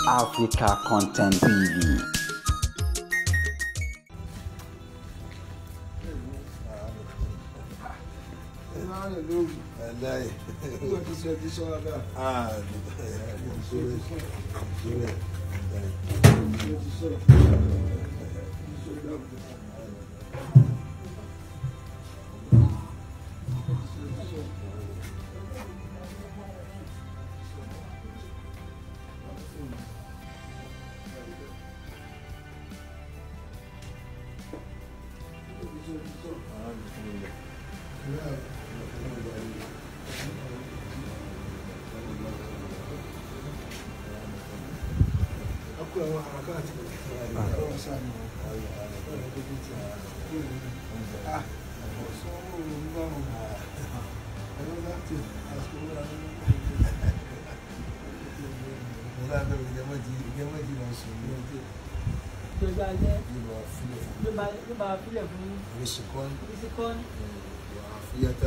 Africa Content TV.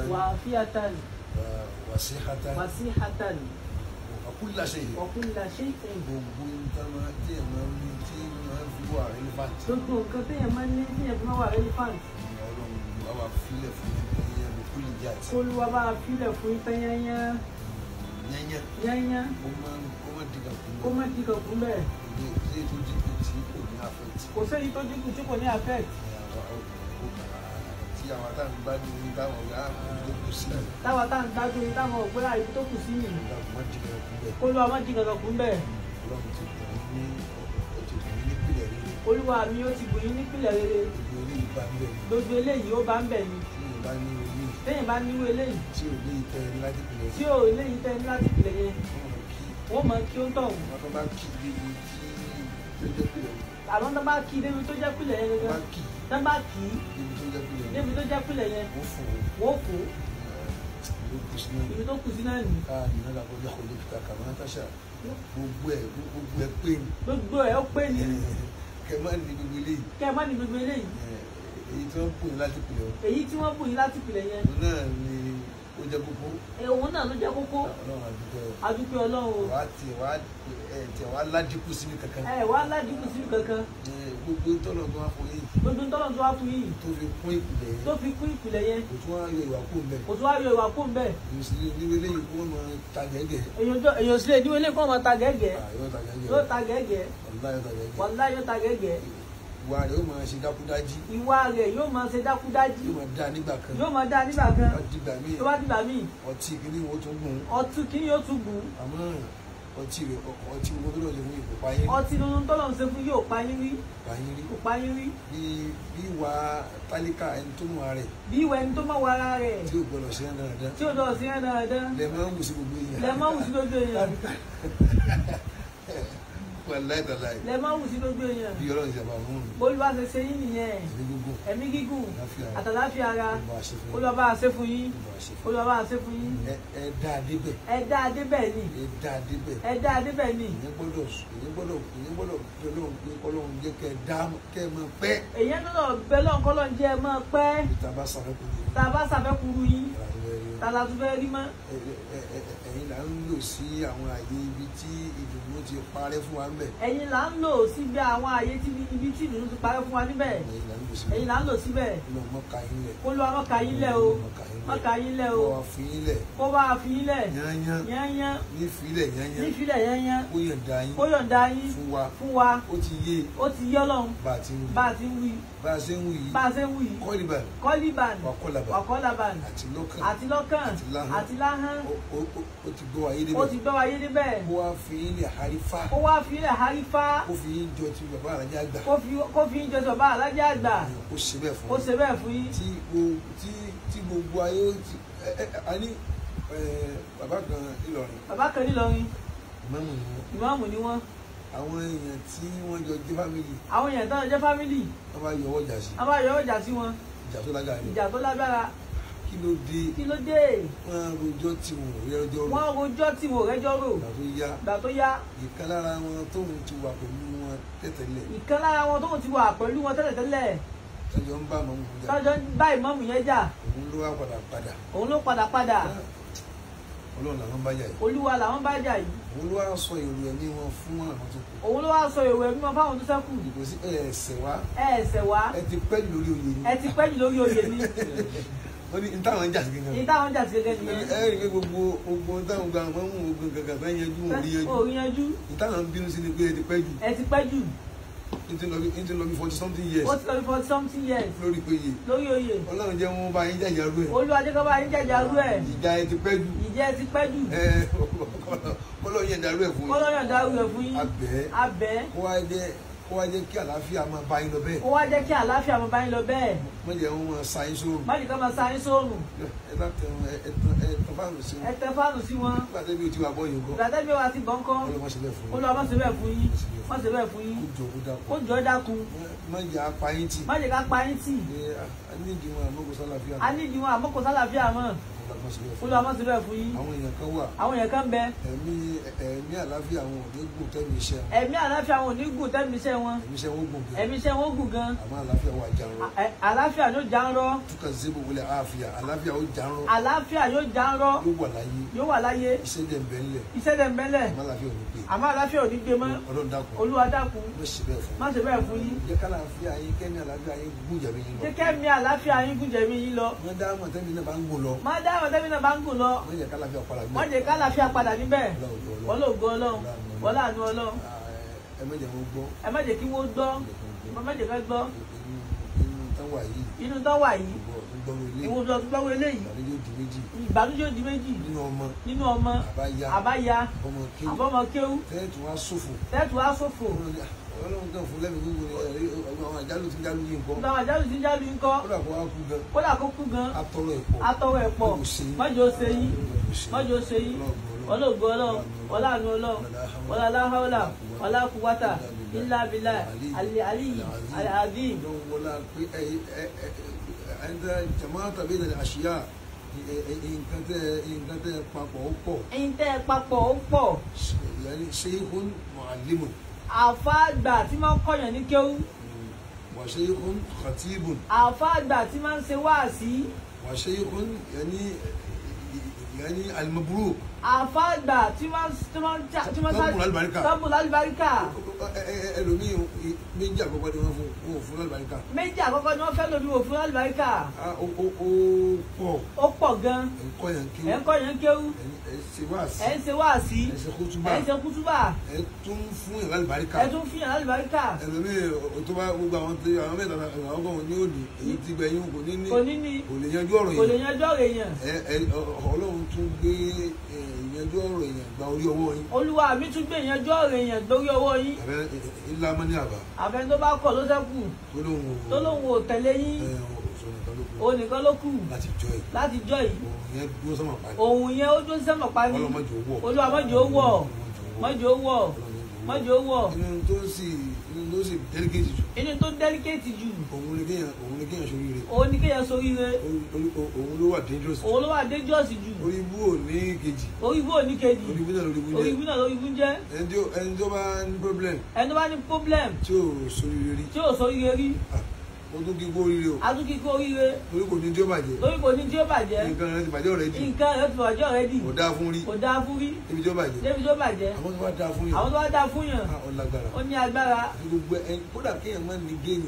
وعافية وصحة وكل شيء وكل شيء. Gbogbo nǹkan máa tí ẹ̀ máa ń ní tí máa ń fi wà relevant. Gbogbo nǹkan téèyàn máa ń ní téèyàn fi máa wà relevant. Ọlọ́run bá wa filẹ̀ fún yẹn ló kúlì jẹ́ àti. K'Olúwa bá wa filẹ̀ fún yányán. Yányán. Yányán. Kó má di kankan. Kó má di kankan bẹ́ẹ̀. Kò sí èyí tó dínkù tí kò ní affect. Kò sí èyí tó dínkù tí kò ní affect. Tí àwọn táwọn gbádùn ní táwọn ọ̀gá tó kù sí. Táwọn táwọn gbádùn ní táwọn ọ̀gbẹ́ àyè tó kù sí yìí. Ọlọ́run má di kankan kú bẹ́ẹ̀. K'Olúwa má di kankan kú bẹ́ẹ̀. Ọlọ́run ti bùn yín ní ó ti bùn yín nípìnlẹ̀ rere. Olúwa mi ó ti bùn yín nípìnlẹ̀ rere. Gbogbo eléyìí bá ń bẹ̀ ni. Gbogbo eléyìí ó bá ń bẹ̀ ni. Téèyàn bá ní eléyìí. Téèyàn bá ní eléyìí. Tí ò léyìí tẹ́ ẹ ní láti pìlẹ̀. Tí ò léyìí tẹ́ ẹ ní láti pìlẹ̀ yẹn. Wọ́n mọ̀ kí. Wọ́n mọ̀ kí ó ń tọ̀hún. Wọ́n tó bá kí débi tí tó jẹ́ pìlẹ̀. Àwọn tó bá kí débi tó jẹ́ pìlẹ̀ yẹn gangan. Tó bá kí. Débi tó jẹ́ pìlẹ̀ yẹn. Débi tó jẹ́ pìlẹ̀ yẹn. Wọ́n fò. Wọ́n fò. Ibi tó kù sí náà nì. Káàdì náà làkọjá kò lè fi kàkà máa táṣà. Gbogbo ẹ̀ pé ni. Gbogbo ẹ̀ ó pé ni. Kẹ má ní gbogbo eléyìí. Kẹ má ní gbogbo eléyìí. Èyí tí wọ́n bù yín láti pìlẹ̀ o. Èyí tí wọ́n bù yín láti pìlẹ̀ yẹn. Òun náà ni ó jẹ́ kókó. Òun náà ló jẹ́ kókó. Ọlọ́run àdúpẹ́ o. Àdúpẹ́ Ọlọ́run o. Wàá tiẹ̀ wàá tiẹ̀ wàá ládìkú síbi kankan. Ẹ wàá ládìkú síbi kankan. Gbogbo tọ́lọ̀ tó wá fún yìí. Gbogbo tọ́lọ̀ tó wá fún yìí. Tó fi kún ìpìlẹ̀ yẹn. Tó fi kún ìpìlẹ̀ yẹn. Kò tún wá yọ ìwà kó ń bẹ̀. Kò tún wá yọ ìwà kó ń bẹ̀. Èyàn sì lè níwé léyìí kó máa ta gẹ́gẹ́. Èyàn sì lè níwé léyìí kó máa ta gẹ́gẹ́. Yóò ta gẹ́gẹ́. Yóò ta gẹ́gẹ́. Wàláhì yóò ta gẹ́gẹ́. Wàláhì yóò ta gẹ́gẹ́. Ìwà rẹ̀ yóò máa ṣe dákúdájí. Ìwà rẹ̀ yóò máa ṣe dákúdájí. Yóò máa dá nígbà kan. Yóò máa dá nígbà kan. Tó bá dìgbà míì. Tó bá dìgbà míì. Ọtí kìíní wo tún gùn. Ọtí kìíní yóò tún gùn. Àmọ́ ọtí rẹ̀ ọtí gbogbo tó lọ ṣe fún yìí kò pa yín rí. Ọtí tuntun tó lọ ṣe fún yóò pa yín rí. Pa yín rí. Kò pa yín rí. Bí ìwà tálíkà ẹni tó mọ̀ ara rẹ̀. Bí ìwà ẹni tó mọ̀ ara rẹ̀. Tí ò gbọdọ̀ ṣe ẹran dandan. Tí ò gbọdọ̀ ṣe ẹran dandan. Lẹ máa ń wù sí gbogbo èèyàn. Lẹ máa ń wù sí gbogbo èèyàn. Wàláhì tàláhì. Lẹ máa ń wù sí gbogbo èèyàn. Bí Ọlọ́run ṣe bá mú mi. Bólúwa ṣe ṣe yín nìyẹn. Ẹ̀mí gígùn. Ẹ̀mí gígùn. Àtàláfíà ara. Olúwa bá ṣe fún yín. Olúwa bá ṣe fún yín. Ẹ dá a débẹ̀. Ẹ dá a débẹ̀ ni. Ẹ dá a débẹ̀. Ẹ dá a débẹ̀ ni. Ìyẹn gbọ́dọ̀ bẹ Ọlọ́run pé kọ́lọ́run jẹ́ kẹ́ ẹ dá kẹ́ ẹ máa pẹ́. Èyàn gbọ́dọ̀ bẹ Ọlọ́run kọ́lọ́run jẹ́ ẹ máa pẹ́. Tá a bá ṣàfẹ́kùrú yín. Tá a bá ṣàfẹ́kùrú yín. Tàlà tún fẹ́ rí mọ́. Ẹ̀yin là ń lò sí àwọn àyè ibi tí ìdùnnú ti parẹ́ fún wa níbẹ̀. Ẹ̀yin là ń lò síbi àwọn àyè ibi tí ìdùnnú ti parẹ́ fún wa níbẹ̀. Ẹ̀yin là ń lò síbẹ̀. Ẹ̀yin là ń lò síbẹ̀. Olúwa má ka yín lẹ̀. Olúwa má ka yín lẹ̀ o. Má ka yín lẹ̀ o. Kó wá fi yín lẹ̀. Kó wá fi yín lẹ̀. Yányán. Yányán. Ní filẹ̀ yányán. Ní filẹ̀ yányán. Kó yọ̀ǹda yín. Kó yọ̀ǹda yín. Fún wa. Fún wa. Ó ti yé. Ó ti yé Ọlọ́run. Bá a ti ń wí. Bá a ti ń wí. Bá a ṣe ń wí yìí. Bá a ṣe ń wí yìí. Kọ́líbàn. Kọ́líbàn. Wàkọ́làbàn. Wàkọ́làbàn. Àti lọ́kàn. Àti lọ́kàn. Àti láhán. Àti láhán. Ó ti gbọ́ ayé débẹ̀. Ó ti gbọ́ ayé débẹ̀. Kó wá fi yín lẹ̀ harífá. Kó wá fi yín lẹ̀ harífá. Kó fi yín jọ ti bàbá alájà àgbà. Kó fi yín jọ ti bàbá alájà àgbà. Kó ṣe bẹ́ẹ̀ fún yín. Kó ṣe bẹ́ẹ̀ fún yín. Tí gbogbo ayé ti a ní bàbá kan Ìlọrin. Bàbá kan Ìlọrin. Ìmáàmù ni wọ́n. Ìmáàmù ni wọ́n. Àwọn èèyàn tí wọ́n jọ jẹ́ fámìlì. Àwọn èèyàn tó jẹ́ fámìlì. Wọ́n bá yọ ọjà sí. Wọ́n bá yọ ọjà sí wọn. Ìjà tó lágbára. Ìjà tó lágbára. Kí ló dé? Kí ló dé? Wọ́n rojọ́ tí wọn ò rẹ́jọ́ rò. Wọ́n rojọ́ tí wọn ò rẹ́jọ́ rò. Ìgbà tó yá. Ìgbà tó yá. Ìkan lára wọn tóun ti wà pẹ̀lú wọn tẹ́tẹ̀lẹ̀. Ìkan lára wọn tóun ti wà pẹ̀lú wọn tẹ́lẹ̀tẹ́lẹ̀. Tọ́jọ́ ń bá ìmáàmù jà. Tọ́jọ́ ń bá ìmáàmù yẹn jà. Òun ló wá padà padà. Òun ló padà padà. Ọlọ́run làwọn bá jà yìí. Olúwa làwọn bá jà yìí. Òun ló wá sọ èrò ẹ̀mí wọn fún àwọn tó kù. Òun ló wá sọ èrò ẹ̀mí wọn fáwọn tó ṣẹ́kù. Kò sí ẹ̀ẹ̀sẹ̀ wá. Ẹ̀ẹ̀sẹ̀ wá. Ẹ ti pẹ́ jù lórí oyè ni. Ẹ ti pẹ́ jù lórí oyè ni. Wọ́n ní táwọn ń jà sí gẹ́gẹ́. Ní táwọn ń jà sí gẹ́gẹ́ nìyẹn. Ẹ rí i pé gbogbo ogun táwọn gba àwọn ọmọ ogun gàgà fẹ́ yanjú wọn ò rí yanjú. Ò rí yanjú. Ní táwọn ń bínú sí ni pé ẹ ti pẹ́ jù. Ẹ ti pẹ́ jù. Ní ti lọ bí 40-something years. Ó ti lọ bí 40-something years. Lórí péye. Lórí oyè. Ọlọ́run jẹ́ wọn bá yín jàjà rú ẹ̀. Olúwa jẹ́ kó bá yín jàjà rú ẹ̀. Ìjà ẹ ti pẹ́ jù. Ìjà ẹ ti pẹ́ jù. Ẹ kọ́lọ́ yẹn dàrú ẹ̀ fún yín. Kọ́lọ́ yẹn dàrú ẹ̀ fún yín. Abẹ́. Abẹ́. Kó wá jẹ́ kí àlàáfíà máa bá yín lọ bẹ́ẹ̀. Kó wá jẹ́ kí àlàáfíà máa bá yín lọ bẹ́ẹ̀. Má jẹ́ wọn máa sa yín sóòrùn. Má jẹ́ ká máa sa yín sóòrùn. Ẹ bá tẹ ẹ tẹ fáànù sí wọn. Ẹ tẹ fáànù sí wọn. Nígbà tẹ́bí o ti wà bọ́ yìí ńkọ́. Ìgbà tẹ́bí wa ti bọ̀ ńkọ́. Olúwa má ṣe bẹ́ẹ̀ fún yín. Olúwa má ṣe bẹ́ẹ̀ fún yín. Má ṣe bẹ́ẹ̀ fún yín. Kó jọ kó dákun. Kó jọ dákun. Má jẹ́ apá yín tì. Má jẹ́ ká pa yín tì. A ní ìdí wọn àmọ́ kò sálàáfíà. A ní ìdí wọn àmọ́ kò sálàáfíà mọ́. Olúwa má ṣe bẹ́ẹ̀ fún yín. Àwọn èèyàn kan wà. Àwọn èèyàn kan bẹ. Ẹ̀mí àlàáfíà wọn ò ní gùn tẹ́mi iṣẹ́ wọn. Ẹ̀mí àlàáfíà wọn ò ní gùn tẹ́mi iṣẹ́ wọn. Ẹ̀mí iṣẹ́ wọn gùn gan. Ẹ̀mí iṣẹ́ wọn gùn gan. Àmọ́ àlàáfíà wà jarọ. Àlàáfíà yóò jarọ. Túkà zebo wọlé àáfíà àlàáfíà ó jarọ. Àlàáfíà yóò jarọ. Yóò wà láyé. Yóò wà láyé. Iṣẹ́ dẹ̀ ń bẹ ńlẹ̀. Iṣẹ́ dẹ̀ ń bẹ ńlẹ̀. Àmọ́ àlàáfíà ò ní gbé. Àmọ́ àlàáfíà ò ní gbé mọ́. Ọlọ́run dákun. Olúwa dákun. Má ṣe bẹ́ẹ̀ fún. Má ṣe bẹ́ẹ̀ fún yín. Jẹ́ kálàáfíà yín kẹ́mi àlàáfíà yín gùn jẹ̀mí yín lọ. Jẹ́ kẹ́mi àlàáfíà yín gùn jẹ̀mí yín lọ. Má dá mọ̀tẹ́mi náà bá ń gùn lọ. Má dá mọ̀tẹ́mi náà bá ń gùn lọ. Má jẹ́ kálàáfíà padà níbẹ̀. Má jẹ́ kálàáfíà padà níbẹ̀. Ọlọ́run Ọlọ́run. Wọlé àánú Ọlọ́run. Ẹ má jẹ́ wọ́n gbọ́. Ẹ má jẹ́ kí wọ́n gbọ́. Ẹ má jẹ́ ká gbọ́. Inú tán wà yìí. Inú tán wà yìí. Ìwọ tó gbọ́rọ̀ eléyìí. Ìbànújẹ́ ó di méjì. Ìbànújẹ́ ó di méjì. Nínú ọmọ. Nínú ọmọ. Àbáyá. Àbáyá. Àbọ̀mọ kéwú. Àbọ̀mọ kéwú. Tẹ́ẹ̀tù wá ṣòfò. Tẹ́ẹ̀tù wá ṣòfò. Ọlọ́run kan fún lẹ́mìí gbogbo àwọn àjálù tí ń jálù yìí ńkọ́. Àwọn àjálù tí ń jálù yìí ńkọ́. Kódà kó wá kú gan. Kódà kó kú gan. Atọrọ ẹ̀pọ̀. Atọrọ ẹ̀pọ̀. Mọ́jọ́ ó ṣe yín. Mọ́jọ́ ó ṣe yín. Ọlọ́gbọ́ Ọlọ́run. Ọláàánú Ọlọ́run. Ọláláhàólà. Ọlákùwátà. Ilá abilá. Àlì àlì. Jama tàbí ìdàlẹ̀ àṣìyá nǹkan tẹ́ papọ̀ ó pọ̀. Nǹkan tẹ́ papọ̀ ó pọ̀. Sheikhun muallimun. Àfáàgbà tí máa ń kọ̀yàn ní kéwú. Wa sheikhun khatibun. Àfáàgbà tí máa ń ṣe wáàsí. Wa sheikhun yani al-mabruk. Àfáàgbà tí máa ń tọ́bù lálùbáríkà. Tọ́bù lálùbáríkà. Ẹlòmíì méjì àkọ́kọ́ ni wọ́n fún wọn fún lálùbáríkà. Méjì àkọ́kọ́ ni wọ́n fẹ́ lómi wò fún lálùbáríkà. Ó pọ̀. Ó pọ̀ gan. Ẹ̀ ń kọ́yàn kéwú. Ẹ̀ ń kọ́yàn kéwú. Ẹ̀ ń ṣe wáàsí. Ẹ̀ ń ṣe wáàsí. Ẹ̀ ń ṣe kútúbà. Ẹ̀ ń ṣe kútúbà. Ẹ̀ tún fún yàn lálùbáríkà. Ẹ̀ tún fún yàn lálùbáríkà. Ẹlòmíì tó bá gbogbo àwọn tí àwọn mẹ́ta àwọn kan ní òní èyí tí gbẹ̀yìn kò ní ní kò ní ní kò lè yanjú ọ̀rọ̀ kò lè yanjú ọ̀rọ̀ èèyàn. Ọlọ́run tún gbé ìyanjú ọ̀rọ̀ èèyàn gba orí ọwọ́ yín. Olúwa mi tún gbé ìyanjú ọ̀rọ̀ èèyàn lórí ọwọ́ yín. Àbẹ ńlá mọ́ ní àbá. Àfẹn tó bá kọ̀ ló ṣẹ́kù. Tó lóun ò tẹ̀lé yín. Òun nìkan ló kù. Láti jọ yìí. Láti jọ yìí. Òun yẹn dúró sọ́mọ̀ pa ni. Òun yẹn ó dúró sọ́mọ̀ pa ni. Ọlọ́run má jẹ́ ó wọ̀. Olúwa má jẹ́ ó wọ̀. Má jẹ́ ó wọ̀. Má jẹ́ ó wọ̀. Inú tó sì delicate jù. Inú tó delicate jù. Òun ni kéèyàn ṣoríire. Òun ni kéèyàn ṣoríire. Òun ló wà dangerous. Òun ló wà dangerous jù. Orí ibú ò ní kejì. Orí ibú ò ní kejì. Orí ibú náà lórí ibú jẹ́. Orí ibú náà lórí ibú jẹ́. Ẹni tó bá ní problem. Ẹni tó bá ní problem. Tí ò ṣoríire rí. Tí ò ṣoríire rí. O tún kí kú oríire o. A tún kí kú oríire. Torí kò ní tí ó bàjẹ́. Torí kò ní tí ó bàjẹ́. Nǹkan rẹ ti bàjẹ́ already. Nǹkan rẹ ti bàjẹ́ already. Kò dáa fún rí. Kò dáa fún rí. Débi tí ó bàjẹ́. Débi tí ó bàjẹ́. Àwọn tó bá dáa fún yàn. Àwọn tó bá dáa fún yàn. Ó lágbára. Ó ní agbára. Gbogbo ẹ kódà kéèyàn má ní géènì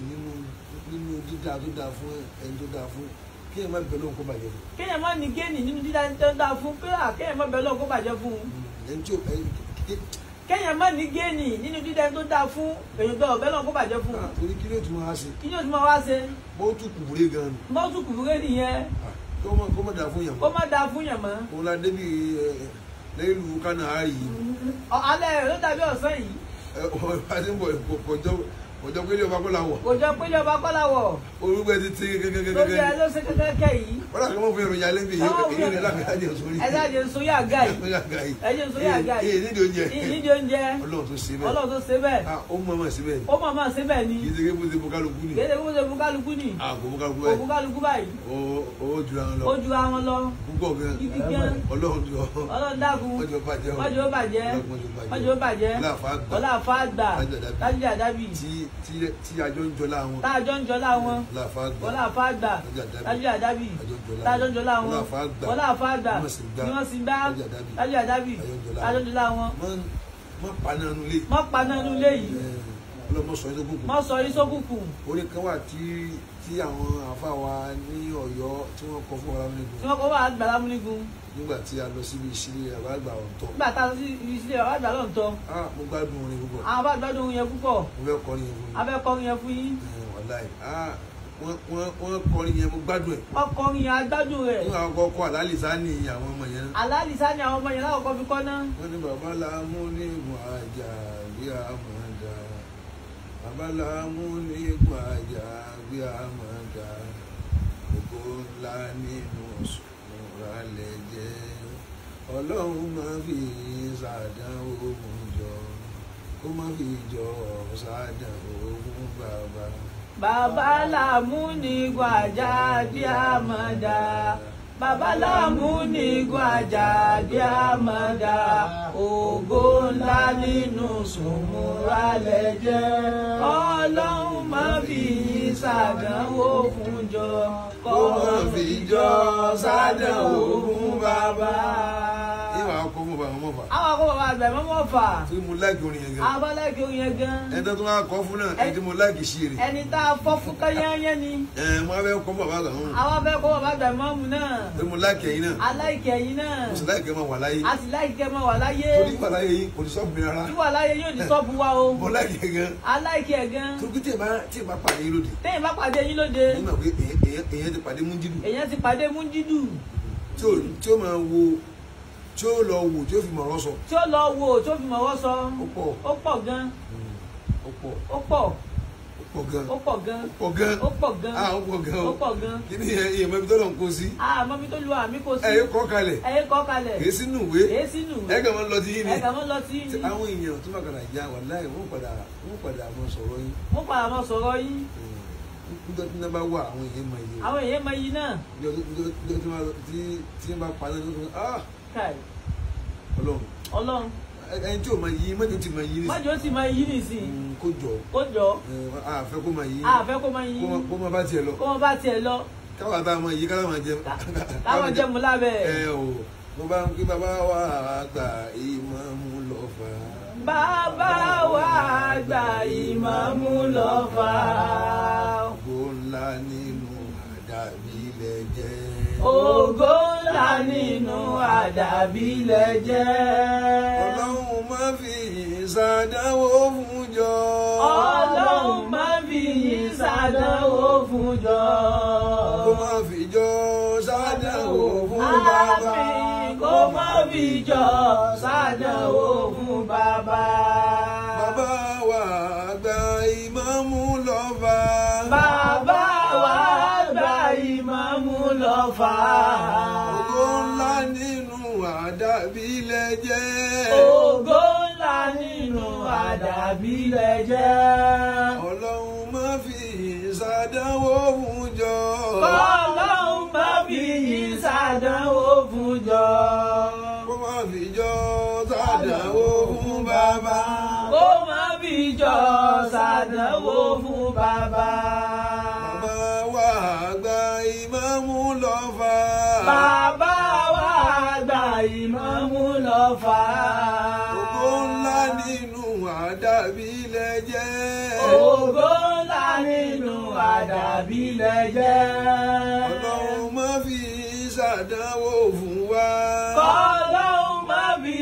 nínú dídá tó dáa fún ẹni tó dáa fún kéèyàn má bẹ̀ lóhùn kó bàjẹ́ fún. Kéèyàn má ní géènì nínú dídá tó dáa fún kéèyàn má bẹ̀ lóhùn kó bàjẹ́ fún. Kéèyàn má ní géènì nínú dídá tó dáa fún èyàn tó ọ̀bẹ náà kó bàjẹ́ fún. Torí kí ló tún wá ṣe. Kí ló tún máa wá ṣe. Bó tún kùbúrẹ́ gan-an. Bó tún kùbúrẹ́ nìyẹn. Kó má dáa fún yàn mọ́. Kó má dáa fún yàn mọ́. Òun la débi lẹ́lú kánà àárí yìí. Alẹ́ rẹ̀ ló dàbí ọ̀sán yìí. Ẹ ti ń bọ̀ kọjọ pé ilé ọba kọ́ la wọ̀. Kọjọ pé ilé ọba kọ́ la wọ̀. Orúkọ ẹ ti ti kẹ́kẹ́kẹ́kẹ́. Lórí ẹ ló ṣe kẹ́kẹ́kẹ́ yìí. Wọ́n dàgbà wọ́n fún èròjà lẹ́bi èyí rẹ̀ láti ẹ̀jẹ̀ sórí. Ẹ̀jẹ̀ sórí àga yìí. Ẹ̀jẹ̀ sórí àga yìí. Èyí nídìí oúnjẹ. Èyí nídìí oúnjẹ. Ọlọ́run tó ṣe bẹ́ẹ̀. Ọlọ́run tó ṣe bẹ́ẹ̀. Ó mọ̀ mọ̀ sí bẹ́ẹ̀. Ó mọ̀ mọ̀ sí bẹ́ẹ̀ ni. Kì í ṣe pé bó ṣe bu kálukú ni. Kì í ṣe bó ṣe bu kálukú ni. Kò bu kálukú Kò báyìí. bu kálukú báyìí. Ó jura wọn lọ. Ó jura wọn lọ. Púpọ̀ gan. Gidi gan. Ọlọ́run jọ. Ọlọ́run dákun. Mọ́jọ́ bàjẹ́. Mọ́jọ́ bàjẹ́. Mọ́jọ́ bàjẹ́. Ọlá Ọlá àfáàgbà. Dájú àdábì. Tí àjọ ń jọlá wọn. Tá àjọ ń jọlá wọn. Ọlá àfáàgbà. Ọlá àfáàgbà. Dájú àdábì. Tájọ́ ń jọlá wọn. Wọlé àfa àgbà. Ni wọ́n sì ń bá. Lájú àdábì. Tájọ́ ń jọlá wọn. Má paná inú ilé. Má paná inú ilé yìí. Ọlọ́mọ sọ yín sókùnkùn. Má sọ yín sókùnkùn. Orin kan wà tí àwọn àfa wa ní Ọ̀yọ́ tí wọ́n kọ fún Ọlámúnígun. Tí wọ́n kọ fún àgbà Lámúnígun. Nígbà tí a lọ síbi ìṣílẹ̀ bàbá àgbà ọ̀tọ̀. Nígbà tá a lọ sí ìṣílẹ̀ bàbá àgbà lọ́ntọ̀. Mo gbádùn orin púpọ̀. Àwọn bá gbádùn orin yẹn púpọ̀. Mo fẹ́ kọrin yẹn fún yín. A fẹ́ kọrin yẹn fún yín. Wàláì wọ́n kọrin yẹn mo gbádùn ẹ̀. Wọ́n kọrin yẹn agbádùn rẹ̀. Nígbà wọn kọ́ àlálìsá ní àwọn ọmọ yẹn. Àlálìsá ní àwọn ọmọ yẹn lákọ̀ọ́kọ́ fi kọ́ náà. Wọ́n ní bàbá Lámúnígun àjà bí àmọ̀dá. Bàbá Lámúnígun àjà bí àmọ̀dá. Ògo ńlá nínú sùnmùrà lè jẹ́. Ọlọ́run máa fi ṣàdánwò mú jọ. Kó má fi jọ ṣàdánwò mú bàbá. Bàbá Lámúnígun àjà bí àmọ̀dá. Bàbá Lámúnígun àjà bí àmọ̀dá. Ògo ńlá nínú sùnmùrà lè jẹ́. Ọlọ́run má fi ṣàdánwò fún jọ. Kó má fi jọ ṣàdánwò fún bàbá. Ìwà ọkọ fún bàbá mọ̀ fà. Àwọn akọ bàbá àgbà mọ̀ fà. Tí mo láìkì orin yẹn gan. Àwọn láìkì orin yẹn gan. Ẹni tó máa kọ fún náà, ẹni tí mo láìkì sí rè. Ẹni tá a fọ́ fún kányányán ni. Ẹ mo fẹ́ kọ́ bàbá àgbà mọ̀. Àwọn fẹ́ kọ́ bàbá àgbà mọ̀mù náà. Tí mo láìkì ẹ̀yin náà. Aláìkì ẹ̀yin náà. Mo sì láìkì ẹ̀ máa wà láyé. A sì láìkì ẹ̀ máa wà láyé. Torí wà láyé yìí kò ní sọ́ọ̀bù mi rárá. Tí wà láyé yóò ní sọ́ọ̀bù wa o. Mo láìkì ẹ̀ gan. Aláìkì ẹ̀ gan. Torí tí ì bá pàdé yín lóde. Téèyàn bá pàdé yín lóde. Mo mọ̀ pé èèyàn ti pàdé Mújídù. Èèyàn ti pàdé Mújídù. Tí ó máa wo tí ó lọ wò tí ó fi mọ̀rọ̀ sọ. Tí ó lọ wò tí ó fi mọ̀rọ̀ sọ. Ó pọ̀. Ó pọ̀ gan. Ó pọ̀. Ó pọ̀. Ó pọ̀ gan. Ó pọ̀ gan. Ó pọ̀ gan. Ó pọ̀ gan. Ó pọ̀ gan. Ó pọ̀ gan. Kí ni ìyẹn mọ ibi tó lọ ń kó sí? Àmọ́ ibi tó lu àmì kó sí. Ẹ̀yẹ kọ́ kalẹ̀. Ẹ̀yẹ kọ́ kalẹ̀. Kèé sínú ìwé. Kèé sínú ìwé. Ẹ kàn máa ń lọ sí yín ni. Ẹ kàn máa ń lọ sí yín ni. Àwọn èèyàn tó bá padà já wàláhì wọ́n padà mọ sọ̀rọ̀ yín. Wọ́n padà mọ sọ̀rọ̀ yín. Níjọ́ tí náà bá wà àwọn èèyàn mọ iye. Àwọn èèyàn mọ iye náà. Níjọ́ tí wọ́n bá pa náà ló Káì. Ọlọ́run. Ọlọ́run. Ẹni tí o máa yí mọ́jọ́ tí máa yí nísìn. Mọ́jọ́ tí máa yí nísìn. Kó jọ. Kó jọ. A fẹ́ kó máa yí. A fẹ́ kó máa yí. Kó máa bá tiẹ̀ lọ. Kó máa bá tiẹ̀ lọ. Káwa tá a máa yí káwa máa jẹ. Káwa jẹ mu lábẹ́. Ẹ o mo bá ń kí bàbá wa àgbà ìmáàmù lọ́fà. Bàbá wa àgbà ìmáàmù lọ́fà. Ògo ńlá nínú àdàbí lẹ jẹ́. Ògo ńlá nínú àdàbí lẹ jẹ́. Ọlọ́run má fi ṣàdánwò fún jọ. Ọlọ́run má fi ṣàdánwò fún jọ. Kó má fi jọ ṣàdánwò fún bàbá. Àmín, kó má fi jọ ṣàdánwò fún bàbá. Bàbá wa àgbà ìmáàmù lọ́fà. Bàbá wa àgbà ìmáàmù lọ́fà. Ògo ńlá nínú àdàbí lẹ jẹ́. Ògo ńlá nínú àdàbí lẹ jẹ́. Ọlọ́run má fi ṣàdánwò fún jọ. Ọlọ́run má fi ṣàdánwò fún jọ. Kó má fi jọ ṣàdánwò fún bàbá. Kó má fi jọ ṣàdánwò fún bàbá. Bàbá wa àgbà ìmáàmù lọ́fà. Bàbá wa àgbà ìmáàmù lọ́fà. Ògo ńlá nínú àdàbí lẹ jẹ́. Ògo ńlá nínú àdàbí lẹ jẹ́. Ọlọ́run má fi ṣàdánwò fún wa. Kọ́lọ́run má fi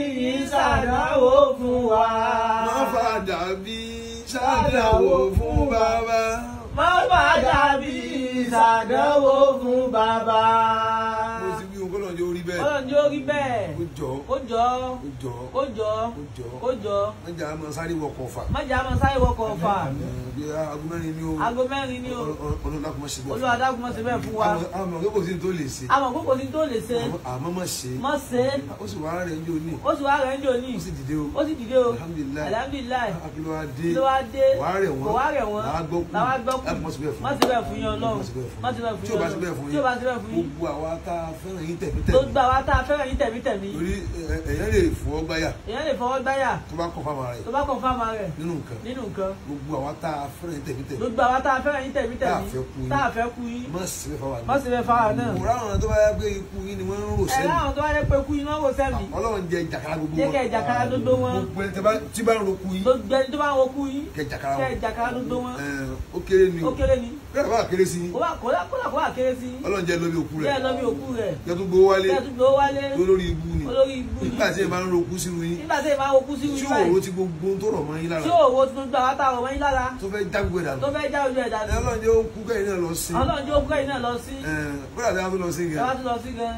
ṣàdánwò fún wa. Má fàdàbí ṣàdánwò fún bàbá. Má fàdàbí ṣàdánwò fún bàbá. Mo ti wí ohun kọ́lọ́run jẹ́ orí bẹ́ẹ̀. Kọ́lọ́run jẹ́ orí bẹ́ẹ̀. Ó jọ. Ó jọ. Ó jọ. Ó jọ. Ó jọ. Ó jọ. Má jẹ́ a máa sáré wọkọ̀ ọ̀fà. Má jẹ́ a máa sáré wọkọ̀ ọ̀fà. Aago mẹ́rin ni o. Aago mẹ́rin ni o. Olúwa dákun má ṣe bẹ́ẹ̀. Olúwa dákun má ṣe bẹ́ẹ̀ fún wa. Àmọ́ pé kò sí ní tó lè ṣe. Àmọ́ pé kò sí ní tó lè ṣe. Àmọ́ má ṣe. Má ṣe. Ó sì wá rẹ̀ ń jò ní. Ó sì wá rẹ̀ ń jò ní. Ó sì dìde o. Ó sì dìde o. Alhamdulilayi. Alhamdulilayi. Kí ló wá dé? Kí ló wá dé? Wàá rẹ̀ wọ́n. Kò wá rẹ̀ wọ́n. Làwa gbọ́ kú. Làwa gbọ́ kú. Má ṣe bẹ́ẹ̀ fún. Má ṣe bẹ́ẹ̀ fún yín Ọlọ́run. Má ṣe bẹ́ẹ̀ fún Má ṣe bẹ́ẹ̀ fún Tí o bá ṣe bẹ́ẹ̀ fún yín. Tí o bá ṣe bẹ́ẹ̀ fún yín. Gbogbo àwa tá a fẹ́ràn yín tẹ̀mítẹ̀mí. Gbogbo àwa tá a fẹ́ràn yín tẹ̀mítẹ̀mí. Torí èèyàn lè fọwọ́ gbáyà. Èèyàn lè fọwọ́ gbáyà. Tó bá kọ̀ fáwọn rẹ̀. Tó bá kọ̀ fáwọn rẹ̀. Nínú nǹkan. Nínú nǹkan. Gbogbo àwa tá a fẹ́ràn yín tẹ̀mítẹ̀mí. Gbogbo àwa tá a fẹ́ràn yín tẹ̀mítẹ̀mí. Tá a fẹ́ kú yín. Tá a fẹ́ kú yín. Má sì fẹ́ fáwọn náà. Má sì fẹ́ fáwọn náà. Kò ráwọn tó bá yẹ pé ikú yín ni wọ́n ń rò sẹ́mi. Ẹ ráwọn tó bá yẹ pé ikú yín wọ́n ń rò sẹ́mi. Ọlọ́run jẹ jàkàrà gbogbo wọn. Jẹ́ kẹ́ jàkàrà gbogbo wọn. Gbogbo ẹni tí bá ń ro kú yín. Gbogbo ẹni tó bá ń ro kú yín. Kẹ́ jàkàrà wọn. Kẹ́ jàkàrà gbogbo wọn. Ó kéré ni o. Ó kéré ni. Kódà bá kéré sí yín. Kódà kó wà kéré sí yín. Ọlọ́run jẹ́ lórí òkú rẹ̀. Jẹ́ lórí òkú rẹ̀. Jẹ́ tó gbowó wálé. Jẹ́ tó gbowó wálé. Olórí ibú ni. Olórí ibú ni. Nígbà tí ẹ máa ń ro kú sírú yín. Nígbà tí ẹ máa ń ro kú sírú yín báyìí. Tí òwò ti gbogbo tó rọ̀ mọ́ yín lára. Tí òwò ti gbogbo àwọn táwọn mọ́ yín lára. Tó fẹ́ já gbogbo ẹ̀dá nù. Tó fẹ́ já gbogbo ẹ̀dá nù. Ọlọ́run jẹ́ ó kú kẹ́yìn náà lọ sí. Ọlọ́run jẹ́ ó kú kẹ́yìn náà lọ sí. Kódà tí a tún lọ sí gan. Ẹ wá tún lọ sí gan.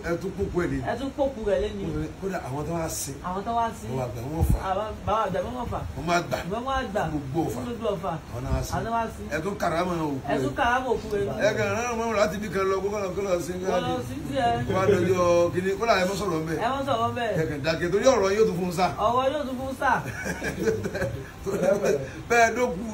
Ẹ tún kókó ẹ̀ lé. Ẹ tún kókó rẹ̀ lé ni. Kódà àwọn tó wá sí. Àwọn tó wá sí. Àwọn àgbà wọn fà. Àwọn àgbà wọn fà. Wọ́n máa gbà. Wọ́n máa gbà. Gbogbo ọ̀fà. Gbogbo ọ̀fà. Àwọn náà wá sí. Àwọn náà wá sí. Ẹ tún karama òkú rẹ̀. Ẹ tún karama òkú rẹ̀. Ẹ kàn rán ọmọ láti bí kan lọ kó lọ kó lọ sí. Kó lọ sí tiẹ̀. Kó wá dọjọ́ kìíní kó làwọn ẹ mọ́ sọ̀rọ̀ mbẹ́. Ẹ mọ́ sọ̀rọ̀ mbẹ́. Ẹ kàn dákẹ́ torí ọ̀rọ̀ yóò tún fún sá. Ọ̀rọ̀ yóò tún fún sá. Bẹ́ẹ̀ dókú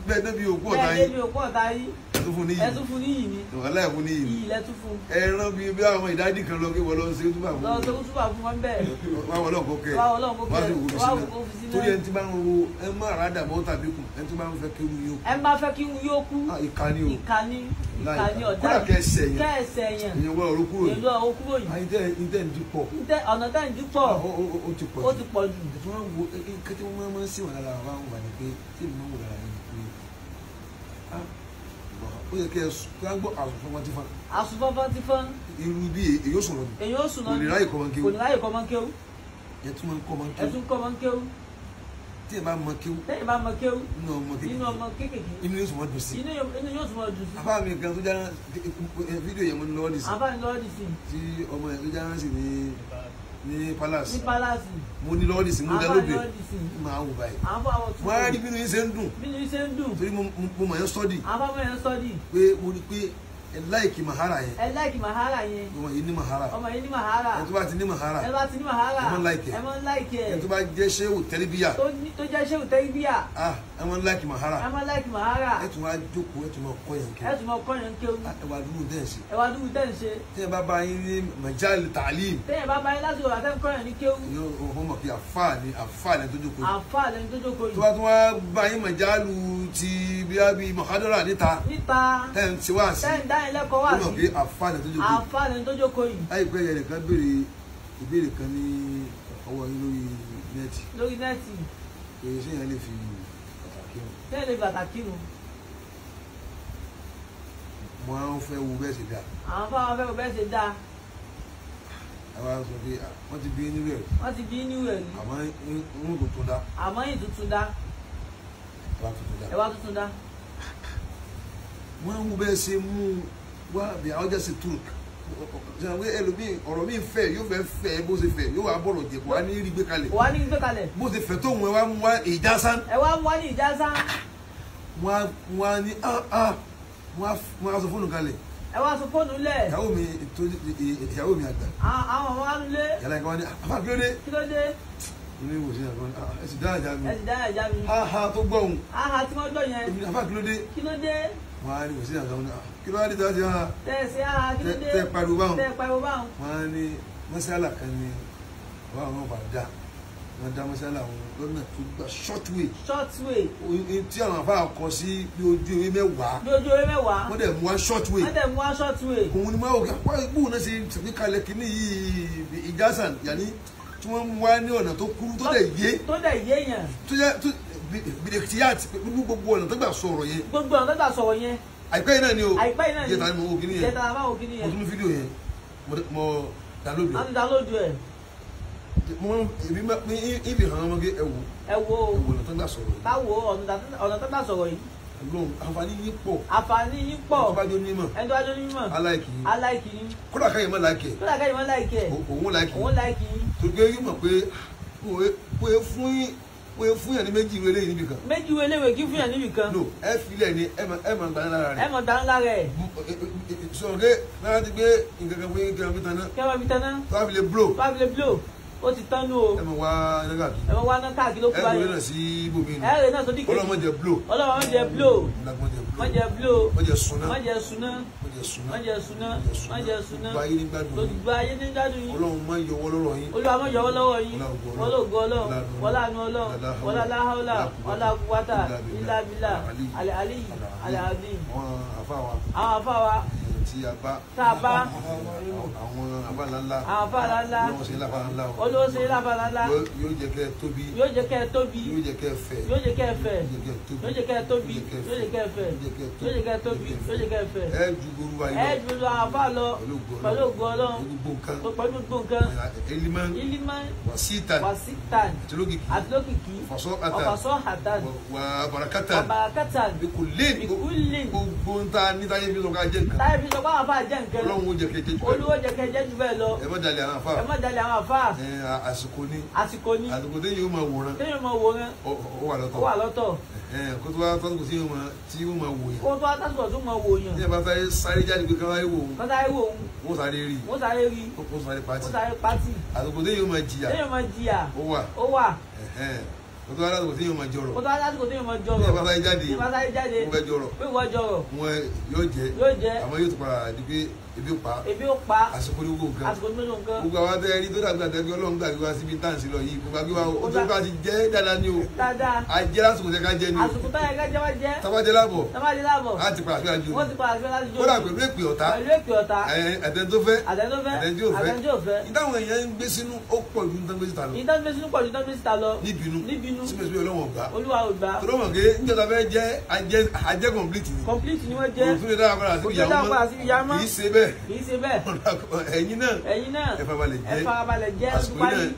bẹ́ẹ̀ débi òkú ọ̀tá yín. Bẹ́ẹ̀ débi òkú ọ̀tá yín. Ẹ tún fún níyì. Ẹ tún fún níyì ni. Wàhálà ẹ̀ fún níyì ni. Iyì lẹ tún fún. Ẹ rán bí àwọn ìdádì kan lọ kí wọ́n lọ ṣe túbà fún. Lọ ṣe túbà fún wọn bẹ́ẹ̀. Wá wọlé ọkọ kẹ. Wá wọlé ọkọ kẹ. Wá sí òkú fi sí náà. Torí ẹni tí bá ń ro ẹ má ràdà mọ́ tàbí kù ẹni tí bá ń fẹ́ kéwu yóò kú. Ẹ má fẹ́ kí yóò kú. Ìkànnì o. Ìkànnì ìkànnì ọ̀dà. Kódà kẹsẹ̀ yẹn. Kẹsẹ̀ yẹn. Ìyẹn wọ́n ọ̀rọ̀ kúrò yìí. Ìyẹn ọ̀rọ̀ kúrò yìí. Àyìn tẹ́ ń dín pọ̀. Ọ̀nà tẹ́ ń dín pọ̀. Ó ti pọ̀ jù. Ó ti pọ̀ jù. Ètò wọn wo kété wọn máa ń sèwọ̀n lára àwọn wà ní pé tí èmi máa ń wò lára yẹn ni pé ó yẹ kí ẹ gbọ́ àsùnfọ́n ti fọ́n. Àsùnfọ́n ti fọ́n. Irú bí èyí ó sùn lọ ni. Èyí ó sùn lọ ni. Kò ní ráyè kọ́ máa ń kéwú. Kò ní ráyè kọ́ máa ń kéwú. Ẹ tún máa ń kọ́ máa ń kéwú. Ẹ tún kọ́ máa ń kéwú. Tí ẹ bá mọ kéwú. Tẹ́yìn bá mọ kéwú. Nínú ọmọ kéékèèké. Nínú ọmọ kéékèèké. Inú yóò tún máa dùn sí. Inú yóò tún máa dùn sí. Àbá mi kan tó jára fídíò yẹn mo ní lọ́wọ́ dì sí. Àbá mi lọ́wọ́ dì sí. Tí ọmọ yẹn tó jára sí ní palace. Ní palace. Mo ní lọ́wọ́ dì sí mo dá lóde. Àbá mi lọ́wọ́ dì sí. Máa wò báyìí. Àbá àwọn tún. Mo á rí bínú yín ṣe ń dùn. Bínú yín ṣe ń dùn. Torí mo mọ̀ yẹn sọ́dì. Àbá mọ̀ yẹn sọ́dì. Pé mo rí pé ẹ láìkì mahara yẹn. Ẹ láìkì mahara yẹn. Ọmọ yìí ní mahara. Ọmọ yìí ní mahara. Ẹ tó bá ti ní mahara. Ẹ bá ti ní mahara. Ẹ mọ láìkì ẹ. Ẹ mọ láìkì ẹ. Ẹ tó bá jẹ́ ṣéwù tẹ́líbíyà. Tó jẹ́ ṣéwù tẹ́líbíyà. Ah, ẹ mọ láìkì mahara. Ẹ mọ láìkì mahara. Ẹ tún wá jókòó ẹ tún mọ kọ́ yẹn kéwù. Ẹ tún mọ kọ́ yẹn kéwù. Ẹ wá dúró tẹ̀ ń ṣe. Ẹ wá dúró tẹ̀ ń ṣe. Tẹ́ ẹ bá bá yín ní majal taalim. Tẹ́ ẹ bá bá yín lásìkò àtẹ́ ń kọ́ yẹn ní kéwù. Yóò mọ̀ pé àfáà ni àfáà ni tó jókòó yìí. Àfáà lẹni tó jókòó yìí. Tó bá tún wá bá yín majalu ti bíi mọ̀hádọ́rà níta. Níta. Tẹ́ ń ṣe wá sí. Tẹ́ ń dá yín lẹ́kọ̀ọ́ wá sí. Ó mọ̀ pé àfáà ni tó jókòó yìí. Àfáà lẹni tó jókòó yìí. Láìpẹ́ yẹn nìkan béèrè ìbéèrè kan ní ọwọ́ yín lórí nẹ́ẹ̀tì. Lórí nẹ́ẹ̀tì. Èyí ṣé yẹn lè fi bàtà kírun. Ṣé yẹn lè bàtà kírun? Mo á ń fẹ́ wo bẹ́ẹ̀ ṣe dáa. Àwọn fáwọn fẹ́ wo bẹ́ẹ̀ ṣe dáa. Àwa sọ pé wọ́n ti bí nírú ẹ̀. Wọ́n ti bí nírú ẹ̀ rí. Àmọ́ ń tuntun dá. Àmọ́ yìí tuntun dá. Ẹ wá tuntun dá. Ẹ wá tuntun dá. Wọ́n ń wo bẹ́ẹ̀ ṣe mú wá bí àwọn jẹ́ sí turk. Ṣé ẹlòmíì ọ̀rọ̀ mi fẹ́ yóò fẹ́ fẹ́ bó ṣe fẹ́ yóò wá bọ̀rọ̀ jẹ̀ kó wá ní rí gbé kalẹ̀. Wá ní gbé kalẹ̀. Bó ṣe fẹ́ tóun ẹ wá mú wá ìjásán. Ẹ wá mú wá ní ìjásán. Wọ́n á ní wọ́n á sọ fóònù kalẹ̀. Ẹ wá sọ fóònù lẹ̀. Ìyàwó mi ìyàwó mi àgbà. Àwọn ọmọ wa nulẹ̀. Yàrá ìkàwé ni àfà kí ló dé. Kí ló dé. Mo ní ìwòsàn àgbọn ẹ sì dá àjà mi. Ẹ sì dá àjà mi. Ha tó gbọ́ òun. Ha tí wọ́n gbọ́ yẹn. Èmi àfà kí ló dé. Kí ló dé. Wọ́n á ní ìwòsàn àgbọn kí ló wá dé tó wá sí ha. Tẹ́ ẹ sí ha kí ló dé. Tẹ́ pariwo báwọn. Tẹ́ pariwo báwọn. Wọ́n á ní mọ́sálà kan ní wọ́n àwọn bàbá dá wọ́n dá mọ́sálà wọn lọ́nà tó gba short way. Short way. Tí àwọn afá kọ sí bí ojú ewé mẹ́wàá. Bí ojú ewé mẹ́wàá. Wọ́n dẹ̀ mú wa short way. Wọ́n dẹ̀ mú wa short way. Òun ni máa wò kí bóun náà ṣe ṣàgbékalẹ̀ kínní yìí ìjásàn yàní tí wọ́n mú wa ní ọ̀nà tó kúrú tó dẹ̀ yé. Tó dẹ̀ yé yẹn. Tó yẹ tó bìrìkìtìyàt nínú gbogbo ọ̀nà tó gbà sọ̀rọ̀ yẹn. Gbogbo ọ̀nà tó gbà sọ̀rọ̀ yẹn. Àìpẹ́ yìí náà ni o. Àìpẹ́ yìí náà ni. Ìjẹta ni mo wò kíní yẹn. Ìjẹta ni mo wò kíní yẹn. Mo tún ní fídíò yẹn mo download ẹ̀. A ti download ẹ̀. Mo èmi máa ní ibi hàn ọmọge ẹ wò. Ẹ wo ẹ wò ọ̀nà tó gbà sọ̀rọ̀ yìí. Báwo ọ̀nà tó gbà sọ̀rọ̀ yìí. Ọlọ́run àǹfààní yín pọ̀. Àǹfààní yín pọ̀. Ẹni tó bá jẹ́ onímọ̀. Ẹni tó bá jẹ́ onímọ̀. Aláìkì yín. Aláìkì yín. Kódà káyọ̀ mọ́ láìkì ẹ̀. Kódà káyọ̀ mọ́ láìkì ẹ̀. Òun láìkì yín. Òun láìkì yín. Tó gbé yín mọ̀ pé pé fún yàn ní méjì ìwé eléyìí níbi kan. Méjì ìwé eléyìí kí fún yàn níbi kan. No, ẹ filẹ̀ ni ẹ máa gbà lára rẹ̀. Ẹ máa gbà lára rẹ̀. Sọ̀rọ̀ pé náírà ti gbé nǹkan kan fún yín kí wọ́n fi taná. Kí wọ́n fi taná. Tó bá fi lè blow. Tó bá fi lè blow. Ó ti tán nù o. Ẹ mọ̀ wá náà Ẹ mọ̀ wá náà káàkiri ló kú ẹ báyìí. gbọ́dọ̀ náà sí ibòmí nù. Ẹ rè náà sódì kejì. Ọlọ́run má jẹ́ blow. Ọlọ́run má jẹ́ blow. Má jẹ́ blow. Má jẹ́ blow. Má jẹ́ sunná. Má jẹ́ sunná. Má jẹ́ sunná. Má jẹ́ sunná. Má jẹ́ sunná. Gbogbo ayé ní gbádùn yín. Gbogbo ayé ní gbádùn yín. Ọlọ́run má yọwọ́ lọ́rọ̀ yín. Olúwa má yọwọ́ lọ́wọ́ yín. Ọlọ́gọ́ Ọlọ́run. Wọlá àánú Ọlọ́run. Wọlá láhàólà. Wọlá kúwátà. Ilá bílà. Àlẹ́ àlíyì. Àlẹ́ àdín. Àwọn àfa wa. Àwọn àfa wa. Tí a bá. Tá a bá. Àwọn àfa ńláńlá. Àwọn àfa ńláńlá. Olówó ṣe láfa ńlá o. Olówó ṣe láfa ńláńlá. Yóò jẹ́ kẹ́ tóbi. Yóò jẹ́ kẹ́ tóbi. Yóò jẹ́ kẹ́ fẹ̀. Yóò jẹ́ kẹ́ fẹ̀. Yóò jẹ́ kẹ́ tóbi. Yóò jẹ́ kẹ́ tóbi. Yóò jẹ́ kẹ́ fẹ̀. Yóò jẹ́ kẹ́ tóbi. Yóò jẹ́ kẹ́ fẹ̀. Ẹ ju gbogbo wa yìí lọ. Ẹ ju gbogbo àwọn àfa lọ. Pẹ̀lú ògo Ọlọ́run. Gbogbo nǹkan. Pẹ̀lú gbogbo nǹkan. Elimán. Elimán. Wasitan. Wasitan. Àtìlókìkí. Àtìlókìkí. Fasọ́hatan. Ọ̀fasọ́hatan. Wà barakatan. Wà barakatan. Bikulin. Bikulin. Gbogbo ń ta ní táyé fi sọ ká jẹ́ nǹkan. Táyé fi sọ pé àwọn àfa jẹ́ nǹkan. Ọlọ́run ó jẹ́ kẹ́ jẹ́ jù bẹ́ẹ̀ lọ. Olúwo jẹ́ kẹ́ jẹ́ jù bẹ́ẹ̀ lọ. Ẹ má dalẹ̀ àwọn àfa. Ẹ má dalẹ̀ àwọn àfa. Ẹ àsìkò ni. Àsìkò ni. Àsìkò téyìn yóò máa wòran. Téyìn máa wòran. Ó wà lọ́tọ̀. Ó wà lọ́tọ̀. Kó tó wá tásìkò tí yóò máa tí yóò máa wò yàn. Kó tó wá tásìkò tó máa wò yàn. Ní ẹ bá sáré jáde pé ká wáyé wò ó. Ká sáré wò ó. Wọ́n sáré rí. Wọ́n sáré rí. Wọ́n sáré pátì. Wọ́n sáré pátì. Àsìkò téyìn yóò máa jìyà. Téyìn máa jìyà. Ó wà. Ó wà. Kó tó wá tásìkò tí yóò máa jọrọ̀. Kó tó wá tásìkò tí yóò máa jọrọ̀. Ní ẹ bá sáré jáde. Ní ẹ bá sáré jáde. Wọ́n fẹ́ jọrọ̀. Pé wọ́n jọrọ̀. Wọ́n yóò jẹ. Yóò jẹ. Àmọ́ yóò tún padà di pé ebi ó pa. Ebi ó pa. Àsìkò ní gbogbo nǹkan. Àsìkò ní gbogbo nǹkan. Gbogbo àwọn abẹ́rẹ́ rí tó dàbí àtẹ́gbẹ́ Ọlọ́run gbàgbé wá síbi tá à ń sí lọ yìí. Gbogbo àgbé wa ó tó bá ti jẹ́ dáadáa ni o. Dáadáa. A jẹ́ lásìkò tẹ́ ká jẹ́ ni o. Àsìkò táyà ká jẹ́ wá jẹ́. Tábà jẹ́ láàbọ̀. Tábà jẹ́ láàbọ̀. A ti padà sí àjò. Wọ́n ti padà sí àjò. Kódà pẹ̀lú èpè ọ̀tá. Pẹ̀lú èpè ọ̀tá. Àtẹni tó fẹ́. Àtẹni tó fẹ́. Àtẹni tí ò fẹ́. Àtẹni tí ò fẹ́. Ìtàwọn èèyàn ń gbé sínú ó pọ̀ ju ìtàn gbé síta lọ. Ìtàn gbé sínú pọ̀ ju ìtàn gbé síta lọ. Níbinú. Níbinú. Síbẹ̀síbẹ̀ Ọlọ́run ò gbà. Olúwa ò gbà. Torí wọn ké níjọba fẹ́ jẹ́ ajẹ́ complete ni. Complete ni wọ́n jẹ́. Kò tún lè dára padà síbi ìyàwó mọ́. Kì í ṣe bẹ́ẹ̀. Kì í ṣe bẹ́ẹ̀. Ẹ̀yin náà. Ẹ̀yin náà. Ẹ farabalẹ̀ jẹ́. Ẹ farabalẹ̀ jẹ́.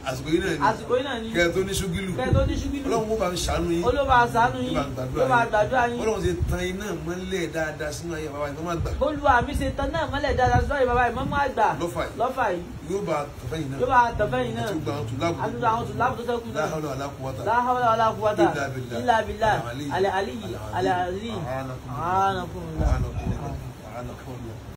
Àsìkò yìí náà ni. Àsìkò yìí náà ni. Kẹ́ ẹ tó ní ṣúgìlù. Kẹ́ ẹ tó ní ṣúgìlù. Ọlọ́run ó bá ń ṣàánú yín. Olúwa bá ṣàánú yín. Olúwa bá gbàdúrà yín. Ọlọ́run ṣe tan iná mọ́lẹ̀ dáadáa sínú ayé bàbá ìmọ̀mọ́ àgbà. Olúwa mi ṣe tan náà mọ́lẹ̀ dáadáa sínú ayé bàbá ìmọ̀mọ́ àgbà. Lọ́fà yìí. Lọ́fà yìí. Yóò bá tọ̀fẹ́ yìí náà. Yóò bá tọ̀fẹ́ yìí náà. Àti gbogbo àwọn tùlábù. Àti gbogbo àwọn tùlábù tó ṣẹ́kù náà. La hawla wala quwwata. La hawla wala quwwata. Illa billah. Al-aliyyi. Al-azim. A'anakumullah. A'anakumullah.